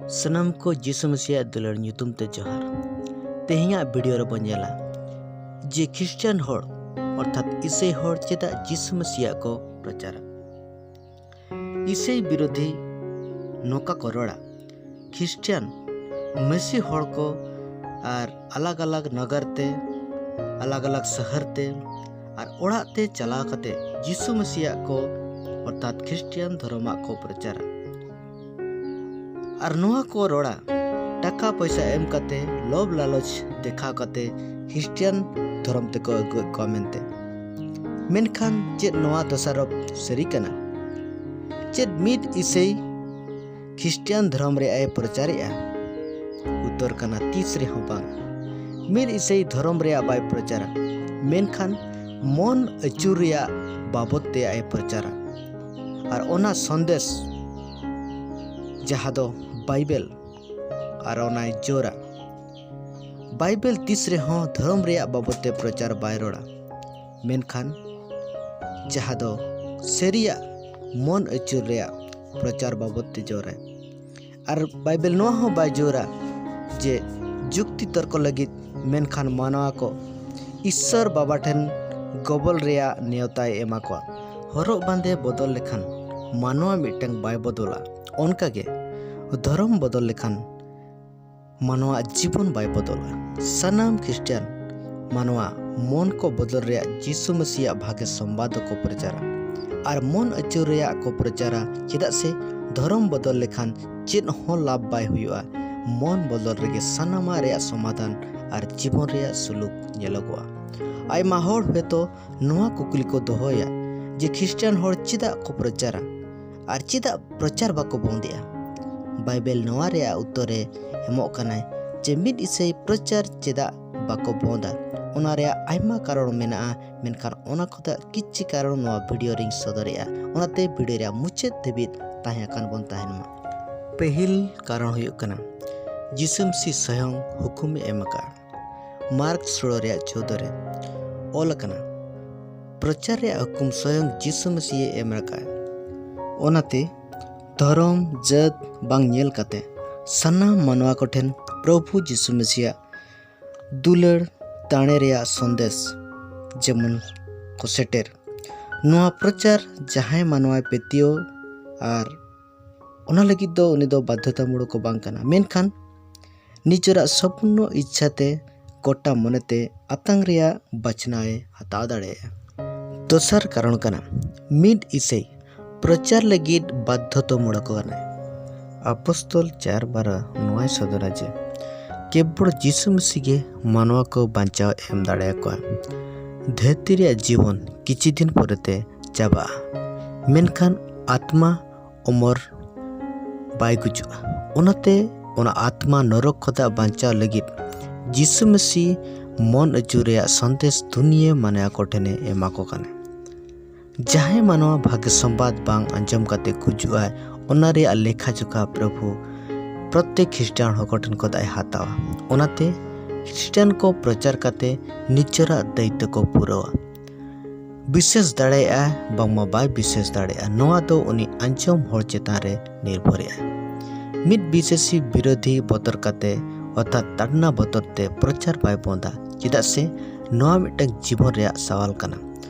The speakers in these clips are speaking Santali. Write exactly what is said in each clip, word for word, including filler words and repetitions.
ᱥᱟᱱᱟᱢ ᱠᱚ ᱡᱤᱥᱩ ᱢᱟᱹᱥᱤᱭᱟᱜ ᱫᱩᱞᱟᱹᱲ ᱧᱩᱛᱩᱢ ᱛᱮ ᱡᱚᱦᱟᱨ᱾ ᱛᱮᱦᱮᱧᱟᱜ ᱵᱷᱤᱰᱤᱭᱳ ᱨᱮᱵᱚᱱ ᱧᱮᱞᱟ ᱡᱮ ᱠᱷᱨᱤᱥᱴᱟᱱ ᱦᱚᱲ ᱚᱨᱛᱷᱟᱛ ᱤᱥᱟᱹᱭ ᱦᱚᱲ ᱪᱮᱫᱟᱜ ᱡᱤᱥᱩ ᱢᱟᱹᱥᱤᱭᱟᱜ ᱠᱚ ᱯᱨᱚᱪᱟᱨᱟ᱾ ᱤᱥᱟᱹᱭ ᱵᱤᱨᱳᱫᱷᱤ ᱱᱚᱝᱠᱟ ᱠᱚ ᱨᱚᱲᱟ, ᱠᱷᱨᱤᱥᱴᱟᱱ ᱢᱟᱹᱥᱤ ᱦᱚᱲ ᱠᱚ ᱟᱨ ᱟᱞᱟᱜᱽ ᱟᱞᱟᱜᱽ ᱱᱟᱜᱟᱨ ᱛᱮ, ᱟᱞᱟᱜᱽ ᱟᱞᱟᱜᱽ ᱥᱟᱦᱟᱨ ᱛᱮ ᱟᱨ ᱚᱲᱟᱜ ᱛᱮ ᱪᱟᱞᱟᱣ ᱠᱟᱛᱮ ᱡᱤᱥᱩ ᱢᱟᱹᱥᱤᱭᱟᱜ ᱠᱚ ᱚᱨᱛᱷᱟᱛ ᱠᱷᱨᱤᱥᱴᱟᱱ ᱫᱷᱚᱨᱚᱢᱟᱜ ᱠᱚ ᱯᱨᱚᱪᱟᱨᱟ᱾ ᱟᱨ ᱱᱚᱣᱟ ᱠᱚ ᱨᱚᱲᱟ ᱴᱟᱠᱟ ᱯᱚᱭᱥᱟ ᱮᱢ ᱠᱟᱛᱮ, ᱞᱚᱵᱷ ᱞᱟᱞᱚᱪ ᱫᱮᱠᱷᱟᱣ ᱠᱟᱛᱮ ᱠᱷᱨᱤᱥᱴᱟᱱ ᱫᱷᱚᱨᱚᱢ ᱛᱮᱠᱚ ᱟᱹᱜᱩᱭᱮᱫ ᱠᱚᱣᱟ ᱢᱮᱱᱛᱮ᱾ ᱢᱮᱱᱠᱷᱟᱱ ᱪᱮᱫ ᱱᱚᱣᱟ ᱫᱚᱥᱟᱨᱚᱯ ᱥᱟᱹᱨᱤ ᱠᱟᱱᱟ? ᱪᱮᱫ ᱢᱤᱫ ᱤᱥᱟᱹᱭ ᱠᱷᱨᱤᱥᱴᱟᱱ ᱫᱷᱚᱨᱚᱢ ᱨᱮᱭᱟᱜ ᱮ ᱯᱨᱚᱪᱟᱨᱮᱜᱼᱟ? ᱩᱛᱛᱚᱨ ᱠᱟᱱᱟ, ᱛᱤᱥ ᱨᱮᱦᱚᱸ ᱵᱟᱝ᱾ ᱢᱤᱫ ᱤᱥᱟᱹᱭ ᱫᱷᱚᱨᱚᱢ ᱨᱮᱭᱟᱜ ᱵᱟᱭ ᱯᱨᱚᱪᱟᱨᱟ, ᱢᱮᱱᱠᱷᱟᱱ ᱢᱚᱱ ᱟᱹᱪᱩᱨ ᱨᱮᱭᱟᱜ ᱵᱟᱵᱚᱛ ᱛᱮᱭᱟᱜ ᱮ ᱯᱨᱚᱪᱟᱨᱟ᱾ ᱟᱨ ᱚᱱᱟ ᱥᱚᱱᱫᱮᱥ ᱡᱟᱦᱟᱸ ᱫᱚ ᱵᱟᱭᱵᱮᱞ, ᱟᱨ ᱚᱱᱟᱭ ᱡᱳᱨᱟ᱾ ᱵᱟᱭᱵᱮᱞ ᱛᱤᱥ ᱨᱮᱦᱚᱸ ᱫᱷᱚᱨᱚᱢ ᱨᱮᱭᱟᱜ ᱵᱟᱵᱚᱛ ᱛᱮ ᱯᱨᱚᱪᱟᱨ ᱵᱟᱭ ᱨᱚᱲᱟ, ᱢᱮᱱᱠᱷᱟᱱ ᱡᱟᱦᱟᱸ ᱫᱚ ᱥᱟᱹᱨᱤᱭᱟᱜ ᱢᱚᱱ ᱟᱹᱪᱩᱨ ᱨᱮᱭᱟᱜ ᱯᱨᱚᱪᱟᱨ ᱵᱟᱵᱚᱛ ᱛᱮ ᱡᱳᱨᱟᱭ᱾ ᱟᱨ ᱵᱟᱭᱵᱮᱞ ᱱᱚᱣᱟ ᱦᱚᱸ ᱵᱟᱭ ᱡᱳᱨᱟ ᱡᱮ ᱡᱩᱠᱛᱤ ᱛᱚᱨᱠᱚ ᱞᱟᱹᱜᱤᱫ, ᱢᱮᱱᱠᱷᱟᱱ ᱢᱟᱱᱣᱟ ᱠᱚ ᱤᱥᱥᱚᱨ ᱵᱟᱵᱟ ᱴᱷᱮᱱ ᱜᱚᱵᱚᱞ ᱨᱮᱭᱟᱜ ᱱᱮᱣᱛᱟᱭ ᱮᱢᱟ ᱠᱚᱣᱟ᱾ ᱦᱚᱨᱚᱜ ᱵᱟᱸᱫᱮ ᱵᱚᱫᱚᱞ ᱞᱮᱠᱷᱟᱱ ᱢᱟᱱᱣᱟ ᱢᱤᱫᱴᱟᱝ ᱵᱟᱭ ᱵᱚᱫᱚᱞᱟ, ᱚᱱᱠᱟᱜᱮ ᱫᱷᱚᱨᱚᱢ ᱵᱚᱫᱚᱞ ᱞᱮᱠᱷᱟᱱ ᱢᱟᱱᱣᱟᱣᱟᱜ ᱡᱤᱵᱚᱱ ᱵᱟᱭ ᱵᱚᱫᱚᱞᱟ᱾ ᱥᱟᱱᱟᱢ ᱠᱷᱨᱤᱥᱴᱟᱱ ᱢᱟᱱᱣᱟ ᱢᱚᱱ ᱠᱚ ᱵᱚᱫᱚᱞ ᱨᱮᱭᱟᱜ ᱡᱤᱥᱩ ᱢᱟᱹᱥᱤᱭᱟᱜ ᱵᱷᱟᱜᱮ ᱥᱚᱢᱵᱟᱫ ᱠᱚ ᱯᱨᱚᱪᱟᱨᱟ᱾ ᱟᱨ ᱢᱚᱱ ᱟᱹᱪᱩᱨ ᱨᱮᱭᱟᱜ ᱠᱚ ᱯᱨᱚᱪᱟᱨᱟ, ᱪᱮᱫᱟᱜ ᱥᱮ ᱫᱷᱚᱨᱚᱢ ᱵᱚᱫᱚᱞ ᱞᱮᱠᱷᱟᱱ ᱪᱮᱫ ᱦᱚᱸ ᱞᱟᱵᱷ ᱵᱟᱭ ᱦᱩᱭᱩᱜᱼᱟ᱾ ᱢᱚᱱ ᱵᱚᱫᱚᱞ ᱨᱮᱜᱮ ᱥᱟᱱᱟᱢᱟᱜ ᱨᱮᱭᱟᱜ ᱥᱚᱢᱟᱫᱷᱟᱱ ᱟᱨ ᱡᱤᱵᱚᱱ ᱨᱮᱭᱟᱜ ᱥᱩᱞᱩᱠ ᱧᱮᱞᱚᱜᱚᱜᱼᱟ᱾ ᱟᱭᱢᱟ ᱦᱚᱲ ᱦᱚᱭᱛᱚ ᱱᱚᱣᱟ ᱠᱩᱠᱞᱤ ᱠᱚ ᱫᱚᱦᱚᱭᱟ ᱡᱮ ᱠᱷᱨᱤᱥᱴᱟᱱ ᱦᱚᱲ ᱪᱮᱫᱟᱜ ᱠᱚ ᱯᱨᱚᱪᱟᱨᱟ ᱟᱨ ᱪᱮᱫᱟᱜ ᱯᱨᱚᱪᱟᱨ ᱵᱟᱠᱚ ᱵᱚᱱᱫᱮᱜᱼᱟ? ᱵᱟᱭᱵᱮᱞ ᱱᱚᱣᱟ ᱨᱮᱭᱟᱜ ᱩᱛᱛᱚᱨ ᱮ ᱮᱢᱚᱜ ᱠᱟᱱᱟᱭ ᱡᱮ ᱢᱤᱫ ᱤᱥᱟᱹᱭ ᱯᱨᱚᱪᱟᱨ ᱪᱮᱫᱟᱜ ᱵᱟᱠᱚ ᱵᱚᱱᱫᱟ, ᱚᱱᱟ ᱨᱮᱭᱟᱜ ᱟᱭᱢᱟ ᱠᱟᱨᱚᱱ ᱢᱮᱱᱟᱜᱼᱟ, ᱢᱮᱱᱠᱷᱟᱱ ᱚᱱᱟ ᱠᱷᱚᱱᱟᱜ ᱠᱤᱪᱷᱤ ᱠᱟᱨᱚᱱ ᱱᱚᱣᱟ ᱵᱷᱤᱰᱤᱭᱳ ᱨᱤᱧ ᱥᱚᱫᱚᱨᱮᱜᱼᱟ᱾ ᱚᱱᱟᱛᱮ ᱵᱷᱤᱰᱤᱭᱳ ᱨᱮᱭᱟᱜ ᱢᱩᱪᱟᱹᱫ ᱫᱷᱟᱹᱵᱤᱡ ᱛᱟᱦᱮᱸ ᱟᱠᱟᱱ ᱵᱚᱱ ᱛᱟᱦᱮᱱ ᱢᱟ᱾ ᱯᱟᱹᱦᱤᱞ ᱠᱟᱨᱚᱱ ᱦᱩᱭᱩᱜ ᱠᱟᱱᱟ, ᱡᱤᱥᱩ ᱢᱟᱹᱥᱤ ᱥᱚᱭᱚᱝ ᱦᱩᱠᱩᱢᱮ ᱮᱢ ᱟᱠᱟᱫᱼᱟ᱾ ᱢᱟᱨᱠ ᱥᱳᱞᱳ ᱨᱮᱭᱟᱜ ᱪᱳᱫᱽᱫᱳ ᱨᱮ ᱚᱞ ᱟᱠᱟᱱᱟ, ᱯᱨᱚᱪᱟᱨ ᱨᱮᱭᱟᱜ ᱦᱩᱠᱩᱢ ᱥᱚᱭᱚᱝ ᱡᱤᱥᱩ ᱢᱟᱹᱥᱤᱭᱮ ᱮᱢ ᱟᱠᱟᱫᱼᱟ᱾ ᱚᱱᱟᱛᱮ ᱫᱷᱚᱨᱚᱢ ᱡᱟᱹᱛ ᱵᱟᱝ ᱧᱮᱞ ᱠᱟᱛᱮ ᱥᱟᱱᱟᱢ ᱢᱟᱱᱣᱟ ᱠᱚᱴᱷᱮᱱ ᱯᱨᱚᱵᱷᱩ ᱡᱤᱥᱩ ᱢᱮᱥᱤᱭᱟᱜ ᱫᱩᱞᱟᱹᱲ ᱫᱟᱲᱮ ᱨᱮᱭᱟᱜ ᱥᱚᱱᱫᱮᱥ ᱡᱮᱢᱚᱱ ᱠᱚ ᱥᱮᱴᱮᱨ᱾ ᱱᱚᱣᱟ ᱯᱨᱚᱪᱟᱨ ᱡᱟᱦᱟᱸᱭ ᱢᱟᱱᱣᱟᱭ ᱯᱟᱹᱛᱭᱟᱹᱣ ᱟᱨ ᱚᱱᱟ ᱞᱟᱹᱜᱤᱫ ᱫᱚ ᱩᱱᱤ ᱫᱚ ᱵᱟᱫᱽᱫᱷᱚᱛᱟᱢᱩᱞᱚᱠ ᱵᱟᱝ ᱠᱟᱱᱟ, ᱢᱮᱱᱠᱷᱟᱱ ᱱᱤᱡᱮᱨᱟᱜ ᱥᱚᱢᱯᱩᱨᱱᱚ ᱤᱪᱪᱷᱟᱛᱮ ᱜᱚᱴᱟ ᱢᱚᱱᱮᱛᱮ ᱟᱛᱟᱝ ᱨᱮᱭᱟᱜ ᱵᱟᱪᱷᱱᱟᱣ ᱮ ᱦᱟᱛᱟᱣ ᱫᱟᱲᱮᱭᱟᱜᱼᱟ᱾ ᱫᱚᱥᱟᱨ ᱠᱟᱨᱚᱱ ᱠᱟᱱᱟ, ᱢᱤᱫ ᱤᱥᱟᱹᱭ ᱯᱨᱚᱪᱟᱨ ᱞᱟᱹᱜᱤᱫ ᱵᱟᱫᱽᱫᱷᱚᱛᱟᱢᱩᱞᱚᱠ ᱠᱟᱱᱟᱭ᱾ ᱟᱯᱚᱥᱛᱚᱞ ᱪᱟᱨ ᱵᱟᱨᱚ ᱱᱚᱣᱟᱭ ᱥᱚᱫᱚᱨᱟ ᱡᱮ ᱠᱮᱵᱚᱞ ᱡᱤᱥᱩ ᱢᱟᱹᱥᱤ ᱜᱮ ᱢᱟᱱᱣᱟ ᱠᱚ ᱵᱟᱧᱪᱟᱣ ᱮᱢ ᱫᱟᱲᱮᱭᱟᱠᱚᱣᱟ᱾ ᱫᱷᱟᱹᱨᱛᱤ ᱨᱮᱭᱟᱜ ᱡᱤᱵᱚᱱ ᱠᱤᱪᱷᱩ ᱫᱤᱱ ᱯᱚᱨᱮᱛᱮ ᱪᱟᱵᱟᱜᱼᱟ, ᱢᱮᱱᱠᱷᱟᱱ ᱟᱛᱢᱟ ᱚᱢᱚᱨ ᱵᱟᱭ ᱜᱩᱡᱩᱜᱼᱟ᱾ ᱚᱱᱟᱛᱮ ᱚᱱᱟ ᱟᱛᱢᱟ ᱱᱚᱨᱚᱠ ᱠᱷᱚᱱᱟᱜ ᱵᱟᱧᱪᱟᱣ ᱞᱟᱹᱜᱤᱫ ᱡᱤᱥᱩ ᱢᱟᱹᱥᱤ ᱢᱚᱱ ᱟᱹᱪᱩᱨ ᱨᱮᱭᱟᱜ ᱥᱟᱸᱫᱮᱥ ᱫᱩᱱᱤᱭᱟᱹ ᱢᱟᱱᱣᱟ ᱠᱚ ᱴᱷᱮᱱᱮ ᱮᱢᱟ ᱠᱚ ᱠᱟᱱᱟ᱾ ᱡᱟᱦᱟᱸᱭ ᱢᱟᱱᱣᱟ ᱵᱷᱟᱜᱮ ᱥᱚᱢᱵᱟᱫ ᱵᱟᱝ ᱟᱸᱡᱚᱢ ᱠᱟᱛᱮ ᱜᱩᱡᱩᱜᱼᱟᱭ, ᱚᱱᱟ ᱨᱮᱭᱟᱜ ᱞᱮᱠᱷᱟ ᱡᱚᱠᱷᱟ ᱯᱨᱚᱵᱷᱩ ᱯᱨᱚᱛᱮᱠ ᱠᱷᱨᱤᱥᱴᱟᱱ ᱦᱚᱲ ᱠᱚ ᱴᱷᱮᱱ ᱠᱷᱚᱱᱟᱜ ᱮ ᱦᱟᱛᱟᱣᱟ᱾ ᱚᱱᱟᱛᱮ ᱠᱷᱨᱤᱥᱴᱟᱱ ᱠᱚ ᱯᱨᱚᱪᱟᱨ ᱠᱟᱛᱮ ᱱᱤᱡᱮᱨᱟᱜ ᱫᱟᱭᱤᱛᱛᱚ ᱠᱚ ᱯᱩᱨᱟᱹᱣᱟ᱾ ᱵᱤᱥᱮᱥ ᱫᱟᱲᱮᱭᱟᱜᱼᱟ, ᱵᱟᱝᱢᱟ ᱵᱟᱭ ᱵᱤᱥᱮᱥ ᱫᱟᱲᱮᱭᱟᱜᱼᱟ, ᱱᱚᱣᱟ ᱫᱚ ᱩᱱᱤ ᱟᱸᱡᱚᱢ ᱦᱚᱲ ᱪᱮᱛᱟᱱ ᱨᱮ ᱱᱤᱨᱵᱷᱚᱨᱮᱜᱼᱟ᱾ ᱢᱤᱫ ᱵᱤᱥᱮᱥᱤ ᱵᱤᱨᱳᱫᱷᱤ ᱵᱚᱛᱚᱨ ᱠᱟᱛᱮ, ᱚᱨᱛᱷᱟᱛ ᱛᱟᱲᱱᱟ ᱵᱚᱛᱚᱨ ᱛᱮ ᱯᱨᱚᱪᱟᱨ ᱵᱟᱭ ᱵᱚᱱᱫᱟ, ᱪᱮᱫᱟᱜ ᱥᱮ ᱱᱚᱣᱟ ᱢᱤᱫᱴᱟᱝ ᱡᱤᱵᱚᱱ ᱨᱮᱭᱟᱜ ᱥᱟᱣᱟᱞ ᱠᱟᱱᱟ᱾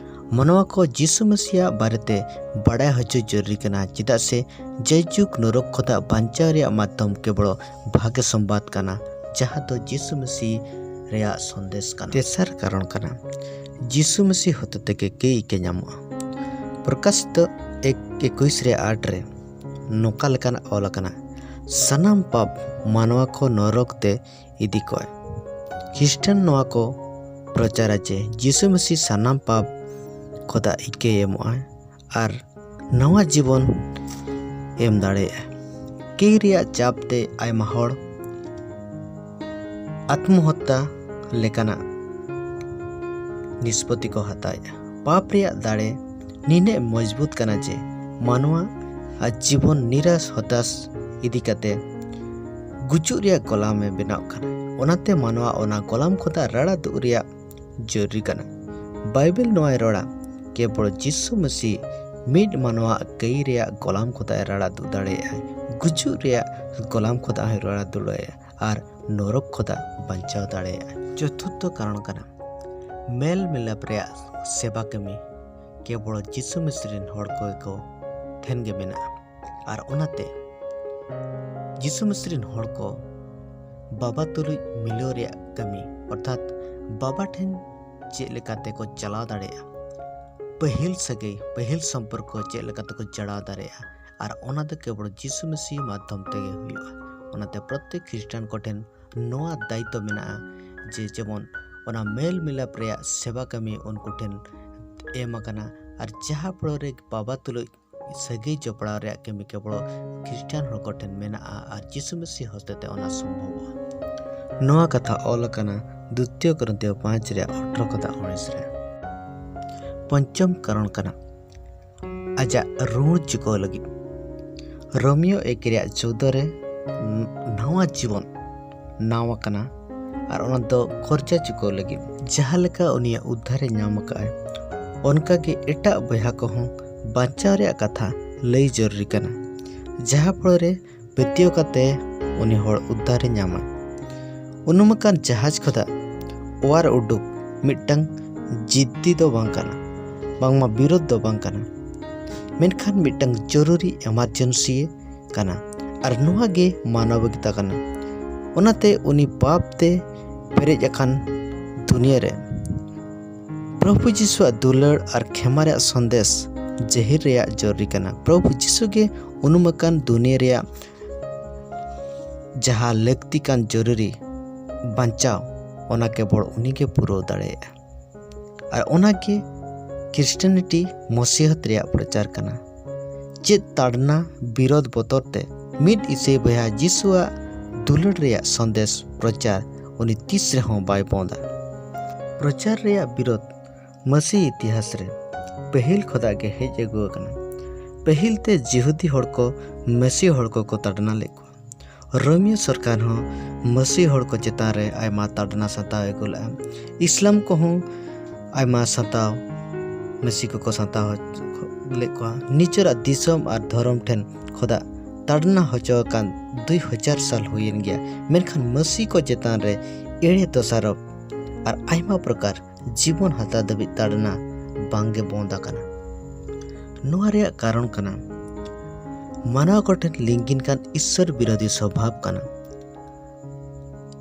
ᱢᱟᱱᱣᱟ ᱠᱚ ᱡᱤᱥᱩ ᱢᱟᱹᱥᱤᱭᱟᱜ ᱵᱟᱨᱮᱛᱮ ᱵᱟᱲᱟᱭ ᱦᱚᱪᱚ ᱡᱚᱨᱩᱨᱤ ᱠᱟᱱᱟ, ᱪᱮᱫᱟᱜ ᱥᱮ ᱡᱟᱭᱡᱩᱜᱽ ᱱᱚᱨᱚᱠ ᱠᱷᱚᱱᱟᱜ ᱵᱟᱧᱪᱟᱣ ᱨᱮᱭᱟᱜ ᱢᱟᱫᱽᱫᱷᱚᱢ ᱠᱮᱵᱚᱞ ᱵᱷᱟᱜᱮ ᱥᱚᱢᱵᱟᱫ ᱠᱟᱱᱟ, ᱡᱟᱦᱟᱸ ᱫᱚ ᱡᱤᱥᱩ ᱢᱟᱹᱥᱤ ᱨᱮᱭᱟᱜ ᱥᱚᱱᱫᱮᱥ ᱠᱟᱱᱟ᱾ ᱛᱮᱥᱟᱨ ᱠᱟᱨᱚᱱ ᱠᱟᱱᱟ, ᱡᱤᱥᱩ ᱢᱟᱹᱥᱤ ᱦᱚᱛᱮ ᱛᱮᱜᱮ ᱠᱟᱹᱭ ᱤᱠᱟᱹ ᱧᱟᱢᱚᱜᱼᱟ᱾ ᱯᱨᱚᱠᱟᱥᱤᱛ ᱮᱠ ᱮᱠᱩᱥ ᱨᱮ ᱟᱴ ᱨᱮ ᱱᱚᱝᱠᱟ ᱞᱮᱠᱟᱱᱟᱜ ᱚᱞ ᱟᱠᱟᱱᱟ, ᱥᱟᱱᱟᱢ ᱯᱟᱯ ᱢᱟᱱᱣᱟ ᱠᱚ ᱱᱚᱨᱚᱠ ᱛᱮ ᱤᱫᱤ ᱠᱚᱣᱟᱭ᱾ ᱠᱷᱨᱤᱥᱴᱟᱱ ᱱᱚᱣᱟ ᱠᱚ ᱯᱨᱚᱪᱟᱨᱟ ᱡᱮ ᱡᱤᱥᱩ ᱢᱟᱹᱥᱤ ᱥᱟᱱᱟᱢ ᱯᱟᱯ ᱠᱷᱚᱱᱟᱜ ᱤᱠᱟᱹᱭ ᱮᱢᱚᱜᱼᱟ ᱟᱨ ᱱᱟᱣᱟ ᱡᱤᱵᱚᱱ ᱮᱢ ᱫᱟᱲᱮᱭᱟᱜᱼᱟ᱾ ᱠᱟᱹᱭ ᱨᱮᱭᱟᱜ ᱪᱟᱯ ᱛᱮ ᱟᱭᱢᱟ ᱦᱚᱲ ᱟᱛᱢᱚᱦᱚᱛᱛᱟ ᱞᱮᱠᱟᱱᱟᱜ ᱱᱤᱥᱯᱚᱛᱤ ᱠᱚ ᱦᱟᱛᱟᱣᱮᱫᱼᱟ᱾ ᱯᱟᱯ ᱨᱮᱭᱟᱜ ᱫᱟᱲᱮ ᱱᱤᱱᱟᱹᱜ ᱢᱚᱡᱽᱵᱩᱛ ᱠᱟᱱᱟ ᱡᱮ ᱢᱟᱱᱣᱟ ᱟᱨ ᱡᱤᱵᱚᱱ ᱱᱤᱨᱟᱥ ᱦᱚᱛᱟᱥ ᱤᱫᱤ ᱠᱟᱛᱮ ᱜᱩᱡᱩᱜ ᱨᱮᱭᱟᱜ ᱜᱚᱞᱟᱢ ᱮ ᱵᱮᱱᱟᱣ ᱠᱟᱱᱟ᱾ ᱚᱱᱟᱛᱮ ᱢᱟᱱᱣᱟ ᱚᱱᱟ ᱜᱚᱞᱟᱢ ᱠᱷᱚᱱᱟᱜ ᱨᱟᱲᱟ ᱫᱩᱜ ᱨᱮᱭᱟᱜ ᱡᱚᱨᱩᱨᱤ ᱠᱟᱱᱟ᱾ ᱵᱟᱭᱵᱮᱞ ᱱᱚᱣᱟᱭ ᱨᱚᱲᱟ, ᱠᱮᱵᱚᱞ ᱡᱤᱥᱩ ᱢᱟᱹᱥᱤ ᱢᱤᱫ ᱢᱟᱱᱣᱟ ᱠᱟᱹᱭ ᱨᱮᱭᱟᱜ ᱜᱚᱞᱟᱢ ᱠᱷᱚᱱᱟᱜ ᱮ ᱨᱟᱲᱟ ᱫᱩᱜ ᱫᱟᱲᱮᱭᱟᱜᱼᱟ᱾ ᱜᱩᱡᱩᱜ ᱨᱮᱭᱟᱜ ᱜᱚᱞᱟᱢ ᱠᱷᱚᱱᱟᱜ ᱦᱚᱸᱭ ᱨᱚᱲᱟ ᱫᱩᱞᱟᱹᱭᱟ ᱟᱨ ᱱᱚᱨᱚᱠ ᱠᱷᱚᱱᱟᱜ ᱵᱟᱧᱪᱟᱣ ᱫᱟᱲᱮᱭᱟᱜᱼᱟ᱾ ᱪᱚᱛᱩᱨᱛᱷᱚ ᱠᱟᱨᱚᱱ ᱠᱟᱱᱟ, ᱢᱮᱞ ᱢᱤᱞᱟᱯ ᱨᱮᱭᱟᱜ ᱥᱮᱵᱟ ᱠᱟᱹᱢᱤ ᱠᱮᱵᱚᱞ ᱡᱤᱥᱩ ᱢᱤᱥᱤ ᱨᱮᱱ ᱦᱚᱲ ᱠᱚᱜᱮ ᱠᱚ ᱴᱷᱮᱱ ᱜᱮ ᱢᱮᱱᱟᱜᱼᱟ᱾ ᱟᱨ ᱚᱱᱟᱛᱮ ᱡᱤᱥᱩ ᱢᱤᱥᱤ ᱨᱮᱱ ᱦᱚᱲ ᱠᱚ ᱵᱟᱵᱟ ᱛᱩᱞᱩᱡ ᱢᱤᱞᱟᱹᱣ ᱨᱮᱭᱟᱜ ᱠᱟᱹᱢᱤ, ᱚᱨᱛᱷᱟᱛ ᱵᱟᱵᱟ ᱴᱷᱮᱱ ᱪᱮᱫ ᱞᱮᱠᱟᱛᱮ ᱠᱚ ᱪᱟᱞᱟᱣ ᱫᱟᱲᱮᱭᱟᱜᱼᱟ, ᱯᱟᱹᱦᱤᱞ ᱥᱟᱹᱜᱟᱹᱭ, ᱯᱟᱹᱦᱤᱞ ᱥᱚᱢᱯᱚᱨᱠᱚ ᱪᱮᱫ ᱞᱮᱠᱟ ᱛᱮᱠᱚ ᱡᱚᱲᱟᱣ ᱫᱟᱲᱮᱭᱟᱜᱼᱟ, ᱟᱨ ᱚᱱᱟ ᱫᱚ ᱠᱮᱵᱚᱞ ᱡᱤᱥᱩ ᱢᱤᱥᱤ ᱢᱟᱫᱽᱫᱷᱚᱢ ᱛᱮᱜᱮ ᱦᱩᱭᱩᱜᱼᱟ᱾ ᱚᱱᱟᱛᱮ ᱯᱨᱚᱛᱮᱠ ᱠᱷᱨᱤᱥᱴᱟᱱ ᱠᱚᱴᱷᱮᱱ ᱱᱚᱣᱟ ᱫᱟᱭᱤᱛᱛᱚ ᱢᱮᱱᱟᱜᱼᱟ ᱡᱮ ᱡᱮᱢᱚᱱ ᱚᱱᱟ ᱢᱮᱞ ᱢᱤᱞᱟᱯ ᱨᱮᱭᱟᱜ ᱥᱮᱵᱟ ᱠᱟᱹᱢᱤ ᱩᱱᱠᱩ ᱴᱷᱮᱱ ᱮᱢ ᱟᱠᱟᱱᱟ, ᱟᱨ ᱡᱟᱦᱟᱸ ᱯᱚᱲᱚ ᱨᱮ ᱵᱟᱵᱟ ᱛᱩᱞᱩᱡ ᱥᱟᱹᱜᱟᱹᱭ ᱡᱚᱯᱲᱟᱣ ᱨᱮᱭᱟᱜ ᱠᱟᱹᱢᱤ ᱠᱮᱵᱚᱞ ᱠᱷᱨᱤᱥᱴᱟᱱ ᱦᱚᱲ ᱠᱚᱴᱷᱮᱱ ᱢᱮᱱᱟᱜᱼᱟ ᱟᱨ ᱡᱤᱥᱩ ᱢᱤᱥᱤ ᱦᱚᱛᱮᱛᱮ ᱚᱱᱟ ᱥᱚᱢᱵᱷᱚᱵᱚᱜᱼᱟ᱾ ᱱᱚᱣᱟ ᱠᱟᱛᱷᱟ ᱚᱞ ᱟᱠᱟᱱᱟ ᱫᱩᱛᱤᱭᱚ ᱠᱚᱨᱤᱱᱛᱷᱤᱭᱚ ᱯᱟᱸᱪ ᱨᱮᱭᱟᱜ ᱟᱴᱷᱨᱚ ᱠᱷᱚᱱᱟᱜ ᱩᱱᱤᱥ ᱨᱮ᱾ ᱯᱚᱧᱪᱚᱢ ᱠᱟᱨᱚᱱ ᱠᱟᱱᱟ ᱟᱡᱟᱜ ᱨᱩᱣᱟᱹᱲ ᱪᱩᱠᱟᱹᱣ ᱞᱟᱹᱜᱤᱫ᱾ ᱨᱳᱢᱤᱭᱳ ᱮᱠ ᱨᱮᱭᱟᱜ ᱪᱳᱫᱚ ᱨᱮ ᱱᱟᱣᱟ ᱡᱤᱵᱚᱱ ᱱᱟᱣᱟ ᱠᱟᱱᱟ, ᱟᱨ ᱚᱱᱟ ᱫᱚ ᱠᱷᱚᱨᱪᱟ ᱪᱩᱠᱟᱹᱣ ᱞᱟᱹᱜᱤᱫ᱾ ᱡᱟᱦᱟᱸ ᱞᱮᱠᱟ ᱩᱱᱤᱭᱟᱜ ᱩᱫᱽᱫᱷᱟᱨᱮ ᱧᱟᱢ ᱟᱠᱟᱫᱼᱟᱭ, ᱚᱱᱠᱟᱜᱮ ᱮᱴᱟᱜ ᱵᱚᱭᱦᱟ ᱠᱚᱦᱚᱸ ᱵᱟᱧᱪᱟᱣ ᱨᱮᱭᱟᱜ ᱠᱟᱛᱷᱟ ᱞᱟᱹᱭ ᱡᱚᱨᱩᱨᱤ ᱠᱟᱱᱟ, ᱡᱟᱦᱟᱸ ᱯᱚᱲᱚ ᱨᱮ ᱯᱟᱹᱛᱭᱟᱹᱣ ᱠᱟᱛᱮ ᱩᱱᱤ ᱦᱚᱲ ᱩᱫᱽᱫᱷᱟᱨᱮ ᱧᱟᱢᱟ᱾ ᱩᱱᱩᱢ ᱟᱠᱟᱱ ᱡᱟᱦᱟᱡᱽ ᱠᱷᱚᱱᱟᱜ ᱚᱣᱟᱨ ᱩᱰᱩᱠ ᱢᱤᱫᱴᱟᱝ ᱡᱤᱫᱽᱫᱤ ᱫᱚ ᱵᱟᱝ ᱠᱟᱱᱟ, ᱵᱟᱝᱢᱟ ᱵᱤᱨᱳᱫᱷ ᱫᱚ ᱵᱟᱝ ᱠᱟᱱᱟ, ᱢᱮᱱᱠᱷᱟᱱ ᱢᱤᱫᱴᱟᱝ ᱡᱚᱨᱩᱨᱤ ᱮᱢᱟᱨᱡᱮᱱᱥᱤ ᱠᱟᱱᱟ᱾ ᱟᱨ ᱱᱚᱣᱟ ᱜᱮ ᱢᱟᱱᱚᱵᱤᱠᱛᱟ ᱠᱟᱱᱟ᱾ ᱚᱱᱟᱛᱮ ᱩᱱᱤ ᱯᱟᱯ ᱛᱮ ᱯᱮᱨᱮᱡ ᱟᱠᱟᱱ ᱫᱩᱱᱤᱭᱟᱹ ᱨᱮ ᱯᱨᱚᱵᱷᱩ ᱡᱤᱥᱩᱣᱟᱜ ᱫᱩᱞᱟᱹᱲ ᱟᱨ ᱠᱷᱮᱢᱟ ᱨᱮᱭᱟᱜ ᱥᱟᱸᱫᱮᱥ ᱡᱟᱹᱦᱤᱨ ᱨᱮᱭᱟᱜ ᱡᱚᱨᱩᱨᱤ ᱠᱟᱱᱟ᱾ ᱯᱨᱚᱵᱷᱩ ᱡᱤᱥᱩ ᱜᱮ ᱩᱱᱩᱢ ᱟᱠᱟᱱ ᱫᱩᱱᱤᱭᱟᱹ ᱨᱮᱭᱟᱜ ᱡᱟᱦᱟᱸ ᱞᱟᱹᱠᱛᱤ ᱠᱟᱱ ᱡᱚᱨᱩᱨᱤ ᱵᱟᱧᱪᱟᱣ, ᱚᱱᱟ ᱠᱮᱵᱚᱞ ᱩᱱᱤᱜᱮ ᱯᱩᱨᱟᱹᱣ ᱫᱟᱲᱮᱭᱟᱜᱼᱟ᱾ ᱟᱨ ᱚᱱᱟᱜᱮ ᱠᱷᱨᱤᱥᱴᱟᱱᱤᱴᱤ ᱢᱚᱥᱤᱦᱚᱛ ᱨᱮᱭᱟᱜ ᱯᱨᱚᱪᱟᱨ ᱠᱟᱱᱟ᱾ ᱪᱮᱫ ᱛᱟᱲᱱᱟ ᱵᱤᱨᱳᱫᱷ ᱵᱚᱛᱚᱨ ᱛᱮ ᱢᱤᱫ ᱤᱥᱟᱹᱭ ᱵᱚᱭᱦᱟ ᱡᱤᱥᱩᱣᱟᱜ ᱫᱩᱞᱟᱹᱲ ᱨᱮᱭᱟᱜ ᱥᱟᱸᱫᱮᱥ ᱯᱨᱚᱪᱟᱨ ᱩᱱᱤ ᱛᱤᱥ ᱨᱮᱦᱚᱸ ᱵᱟᱭ ᱵᱚᱸᱫᱟ᱾ ᱯᱨᱚᱪᱟᱨ ᱨᱮᱭᱟᱜ ᱵᱤᱨᱳᱫᱷ ᱢᱟᱹᱥᱤ ᱤᱛᱤᱦᱟᱥ ᱨᱮ ᱯᱟᱹᱦᱤᱞ ᱠᱷᱚᱱᱟᱜ ᱜᱮ ᱦᱮᱡ ᱟᱹᱜᱩ ᱟᱠᱟᱱᱟ᱾ ᱯᱟᱹᱦᱤᱞ ᱛᱮ ᱡᱤᱦᱩᱫᱤ ᱦᱚᱲ ᱠᱚ ᱢᱟᱹᱥᱤ ᱦᱚᱲ ᱠᱚᱠᱚ ᱛᱟᱰᱱᱟ ᱞᱮᱫ ᱠᱚᱣᱟ᱾ ᱨᱳᱢᱤᱭᱳ ᱥᱚᱨᱠᱟᱨ ᱦᱚᱸ ᱢᱟᱹᱥᱤ ᱦᱚᱲ ᱠᱚ ᱪᱮᱛᱟᱱ ᱨᱮ ᱟᱭᱢᱟ ᱛᱟᱰᱱᱟ ᱥᱟᱛᱟᱣ ᱟᱹᱜᱩ ᱞᱮᱫᱼᱟ᱾ ᱤᱥᱞᱟᱢ ᱠᱚᱦᱚᱸ ᱟᱭᱢᱟ ᱥᱟᱛᱟᱣ, ᱢᱟᱹᱥᱤ ᱠᱚᱠᱚ ᱥᱟᱛᱟᱣ ᱞᱮᱫ ᱠᱚᱣᱟ᱾ ᱱᱤᱡᱮᱨᱟᱜ ᱫᱤᱥᱚᱢ ᱟᱨ ᱫᱷᱚᱨᱚᱢ ᱴᱷᱮᱱ ᱠᱷᱚᱱᱟᱜ ᱛᱟᱲᱱᱟ ᱦᱚᱪᱚ ᱟᱠᱟᱱ ᱫᱩᱭ ᱦᱟᱡᱟᱨ ᱥᱟᱞ ᱦᱩᱭᱮᱱ ᱜᱮᱭᱟ, ᱢᱮᱱᱠᱷᱟᱱ ᱢᱟᱹᱥᱤ ᱠᱚ ᱪᱮᱛᱟᱱ ᱨᱮ ᱮᱲᱮ ᱫᱚᱥᱟᱨᱚᱯ ᱟᱨ ᱟᱭᱢᱟ ᱯᱨᱚᱠᱟᱨ ᱡᱤᱵᱚᱱ ᱦᱟᱛᱟᱣ ᱫᱷᱟᱹᱵᱤᱡ ᱛᱟᱲᱱᱟ ᱵᱟᱝᱜᱮ ᱵᱚᱱᱫ ᱟᱠᱟᱱᱟ᱾ ᱱᱚᱣᱟ ᱨᱮᱭᱟᱜ ᱠᱟᱨᱚᱱ ᱠᱟᱱᱟ ᱢᱟᱱᱣᱟ ᱠᱚᱴᱷᱮᱱ ᱞᱤᱸᱜᱤᱱ ᱠᱟᱱ ᱤᱥᱥᱚᱨ ᱵᱤᱨᱳᱫᱷᱤ ᱥᱚᱵᱷᱟᱵ ᱠᱟᱱᱟ᱾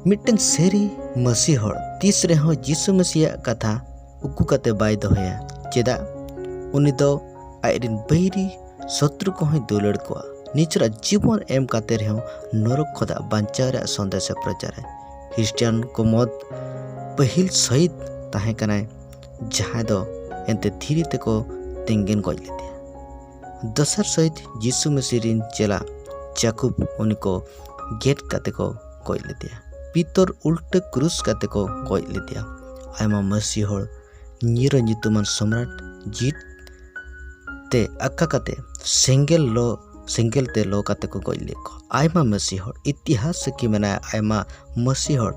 ᱢᱤᱫᱴᱟᱝ ᱥᱟᱹᱨᱤ ᱢᱟᱹᱥᱤ ᱦᱚᱲ ᱛᱤᱥ ᱨᱮᱦᱚᱸ ᱡᱤᱥᱩ ᱢᱟᱹᱥᱤᱭᱟᱜ ᱠᱟᱛᱷᱟ ᱩᱠᱩ ᱠᱟᱛᱮ ᱵᱟᱭ ᱫᱚᱦᱚᱭᱟ᱾ ᱪᱮᱫᱟᱜ? ᱩᱱᱤ ᱫᱚ ᱟᱡᱨᱤᱱ ᱵᱟᱹᱭᱨᱤ ᱥᱚᱛᱨᱩ ᱠᱚᱦᱚᱸᱭ ᱫᱩᱞᱟᱹᱲ ᱠᱚᱣᱟ᱾ ᱱᱤᱡᱮᱨᱟᱜ ᱡᱤᱵᱚᱱ ᱮᱢ ᱠᱟᱛᱮ ᱨᱮᱦᱚᱸ ᱱᱚᱨᱚᱠ ᱠᱷᱚᱱᱟᱜ ᱵᱟᱧᱪᱟᱣ ᱨᱮᱭᱟᱜ ᱥᱚᱱᱫᱮᱥ ᱮ ᱯᱨᱚᱪᱟᱨᱟ᱾ ᱠᱷᱨᱤᱥᱴᱤᱭᱟᱱ ᱠᱚ ᱢᱚᱫᱽ ᱯᱟᱹᱦᱤᱞ ᱥᱚᱦᱤᱫ ᱛᱟᱦᱮᱸ ᱠᱟᱱᱟᱭ, ᱡᱟᱦᱟᱸᱭ ᱫᱚ ᱮᱱᱛᱮ ᱫᱷᱤᱨᱤ ᱛᱮᱠᱚ ᱛᱮᱸᱜᱮᱱ ᱜᱚᱡ ᱞᱮᱫᱮᱭᱟ᱾ ᱫᱚᱥᱟᱨ ᱥᱚᱦᱤᱫ ᱡᱤᱥᱩ ᱢᱟᱹᱥᱤ ᱨᱤᱱ ᱪᱮᱞᱟ ᱡᱟᱠᱩᱵ, ᱩᱱᱤ ᱠᱚ ᱜᱮᱫ ᱠᱟᱛᱮ ᱠᱚ ᱜᱚᱡ ᱞᱮᱫᱮᱭᱟ᱾ ᱯᱤᱛᱚᱨ ᱩᱞᱴᱟᱹ ᱠᱨᱩᱥ ᱠᱟᱛᱮ ᱠᱚ ᱜᱚᱡ ᱞᱮᱫᱮᱭᱟ᱾ ᱟᱭᱢᱟ ᱢᱟᱹᱥᱤ ᱦᱚᱲ ᱱᱤᱨᱚ ᱧᱩᱛᱩᱢᱟᱱ ᱥᱚᱢᱨᱟᱴ ᱡᱤᱛ ᱛᱮ ᱟᱠᱟ ᱠᱟᱛᱮ ᱥᱮᱸᱜᱮᱞ ᱞᱚ ᱥᱮᱸᱜᱮᱞ ᱛᱮ ᱞᱚ ᱠᱟᱛᱮ ᱠᱚ ᱜᱚᱡ ᱞᱮᱫ ᱠᱚᱣᱟ᱾ ᱟᱭᱢᱟ ᱢᱟᱹᱥᱤ ᱦᱚᱲ, ᱤᱛᱤᱦᱟᱥ ᱥᱟᱹᱠᱷᱤ ᱢᱮᱱᱟᱭᱟ, ᱟᱭᱢᱟ ᱢᱟᱹᱥᱤ ᱦᱚᱲ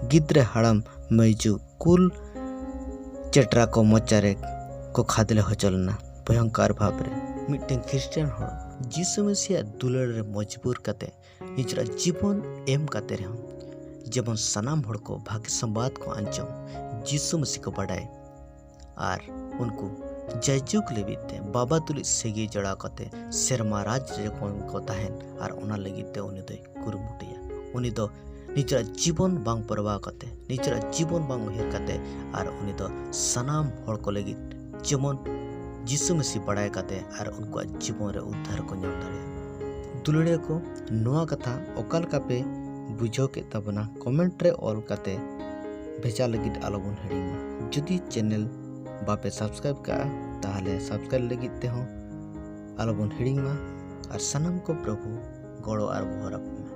ᱜᱤᱫᱽᱨᱟᱹ ᱦᱟᱲᱟᱢ ᱢᱟᱹᱭᱡᱩ ᱠᱩᱞ ᱪᱮᱴᱨᱟ ᱠᱚ ᱢᱚᱪᱟ ᱨᱮ ᱠᱚ ᱠᱷᱟᱫᱽᱞᱮ ᱦᱚᱪᱚ ᱞᱮᱱᱟ ᱵᱷᱚᱭᱚᱝᱠᱟᱨ ᱵᱷᱟᱵᱽ ᱨᱮ᱾ ᱢᱤᱫᱴᱮᱱ ᱠᱷᱨᱤᱥᱴᱤᱭᱟᱱ ᱦᱚᱲ ᱡᱤᱥᱩ ᱢᱟᱹᱥᱤᱭᱟᱜ ᱫᱩᱞᱟᱹᱲ ᱨᱮ ᱢᱚᱡᱽᱵᱩᱨ ᱠᱟᱛᱮ ᱱᱤᱡᱮᱨᱟᱜ ᱡᱤᱵᱚᱱ ᱮᱢ ᱠᱟᱛᱮ ᱨᱮᱦᱚᱸ ᱡᱮᱢᱚᱱ ᱥᱟᱱᱟᱢ ᱦᱚᱲ ᱠᱚ ᱵᱷᱟᱜᱮ ᱥᱚᱢᱵᱟᱫ ᱠᱚ ᱟᱸᱡᱚᱢ, ᱡᱤᱥᱩ ᱢᱟᱹᱥᱤ ᱠᱚ ᱵᱟᱰᱟᱭ ᱟᱨ ᱩᱱᱠᱩ ᱡᱟᱭᱡᱩᱜᱽ ᱞᱟᱹᱜᱤᱫ ᱛᱮ ᱵᱟᱵᱟ ᱛᱩᱞᱩᱡ ᱥᱟᱹᱜᱟᱹᱭ ᱡᱚᱲᱟᱣ ᱠᱟᱛᱮ ᱥᱮᱨᱢᱟ ᱨᱟᱡᱽ ᱨᱮ ᱠᱚ ᱛᱟᱦᱮᱱ ᱟᱨ ᱚᱱᱟ ᱞᱟᱹᱜᱤᱫ ᱛᱮ ᱩᱱᱤ ᱫᱚᱭ ᱠᱩᱨᱩᱢᱩᱴᱩᱭᱟ᱾ ᱩᱱᱤ ᱫᱚ ᱱᱤᱡᱮᱨᱟᱜ ᱡᱤᱵᱚᱱ ᱵᱟᱝ ᱯᱚᱨᱣᱟ ᱠᱟᱛᱮ, ᱱᱤᱡᱮᱨᱟᱜ ᱡᱤᱵᱚᱱ ᱵᱟᱝ ᱩᱭᱦᱟᱹᱨ ᱠᱟᱛᱮ, ᱟᱨ ᱩᱱᱤ ᱫᱚ ᱥᱟᱱᱟᱢ ᱦᱚᱲ ᱠᱚ ᱞᱟᱹᱜᱤᱫ ᱡᱮᱢᱚᱱ ᱡᱤᱥᱩ ᱢᱟᱹᱥᱤ ᱵᱟᱲᱟᱭ ᱠᱟᱛᱮ ᱟᱨ ᱩᱱᱠᱩᱣᱟᱜ ᱡᱤᱵᱚᱱ ᱨᱮ ᱩᱫᱽᱫᱷᱟᱨ ᱠᱚ ᱧᱟᱢ ᱫᱟᱲᱮᱭᱟᱜᱼᱟ᱾ ᱫᱩᱞᱟᱹᱲᱤᱭᱟᱹ ᱠᱚ, ᱱᱚᱣᱟ ᱠᱟᱛᱷᱟ ᱚᱠᱟ ᱞᱮᱠᱟ ᱯᱮ ᱵᱩᱡᱷᱟᱹᱣ ᱠᱮᱫ ᱛᱟᱵᱚᱱᱟ, ᱠᱚᱢᱮᱱᱴ ᱨᱮ ᱚᱞ ᱠᱟᱛᱮ ᱵᱷᱮᱡᱟ ᱞᱟᱹᱜᱤᱫ ᱟᱞᱚᱵᱚᱱ ᱦᱤᱲᱤᱧ ᱢᱟ᱾ ᱡᱩᱫᱤ ᱪᱮᱱᱮᱞ ᱵᱟᱯᱮ ᱥᱟᱵᱥᱠᱨᱟᱭᱤᱵ ᱠᱟᱜᱼᱟ, ᱛᱟᱦᱚᱞᱮ ᱥᱟᱵᱥᱠᱨᱟᱭᱤᱵ ᱞᱟᱹᱜᱤᱫ ᱛᱮᱦᱚᱸ ᱟᱞᱚᱵᱚᱱ ᱦᱤᱲᱤᱧ ᱢᱟ᱾ ᱟᱨ ᱥᱟᱱᱟᱢ ᱠᱚ ᱯᱨᱚᱵᱷᱩ ᱜᱚᱲᱚ ᱟᱨ ᱵᱚᱦᱚᱨ ᱟᱵᱚᱱ ᱢᱟ᱾